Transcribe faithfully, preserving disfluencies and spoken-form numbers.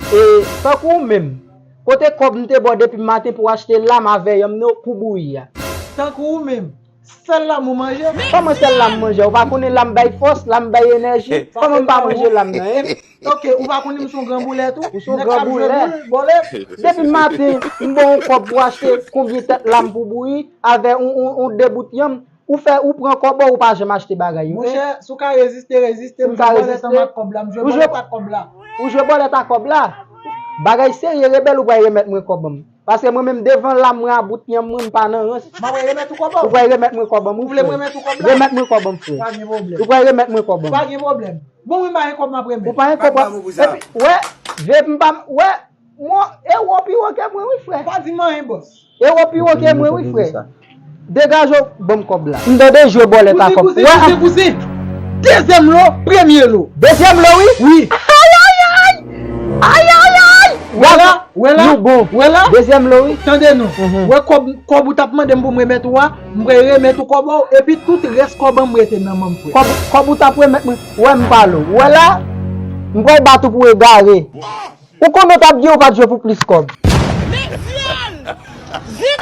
E tankou ou menm, kote kòb m te ba w depi maten pou w achte lam avè yanm nan pou bouyi a? Tankou ou menm, sèl lam ou manje? Kòman sèl lam manje? Ou pa konnen lam bay fòs, lam bay enèji? Kòman m pa manje lam nan, en? Ok, ou pa konnen m se yon gran boulè tou? Ou se yon gran boulè. Depi maten, m ba w yon kòb pou w achte konbyen tèt lam pou bouyi avè yon, yon, yon de bout yanm. Ou fè, ou pran kòb ou, ou pa janm achte bagay yo, en? Monchè, si w ka reziste, reziste. M jwe bòlèt anba kòb la, m jwe bòlèt ak kòb la. Ou jwe bòlèt ak kòb la? Bagay serye, Rebèl, ou pral remèt mwen kòb an m. Paske mwen menm devan lam mwen a bout yanm mwen, m pa nan rans. M ap remèt ou kòb an m. Ou pral remèt mwen kòb an m, wi, frè. Ou vle m remèt ou kòb la? Remèt mwen kòb an m, frè. Pa gen pwoblèm. Ou pral remèt mwen kòb an m. Pa gen pwoblèm. Bon, mwen pa gen kòb m ap remèt. Ou pa gen kòb an. Epi, wè, vye m pa, wè, mwen, e w pi wo ke mwen, wi, frè. Pa di m anyen, bòs. E w pi wo ke mwen, wi, frè. Degaje w, ban m kòb la. M tande jwe bòlèt a kòb. Kouzen, kouzen, kouzen, kouzen. Dezyèm lo, premye lo. Dezyèm lo, wi? Wi. Ayayay! Ayayay! Wè la, wè la, nou bon. Wè la. Dezyèm lo, wi. Tande non. Wè kòb, kòb ou t ap mande m pou m remèt ou a, m pral remèt ou kòb ou, epi tout rès kòb an m rete nan men m, frè. Kòb, kòb ou t ap remèt mwen, wè m pale w. Wè la, m pral bat ou pou egare. Ou konnen w t ap gen, ou pa t jwe pou plis kòb. Men vyòl! Zi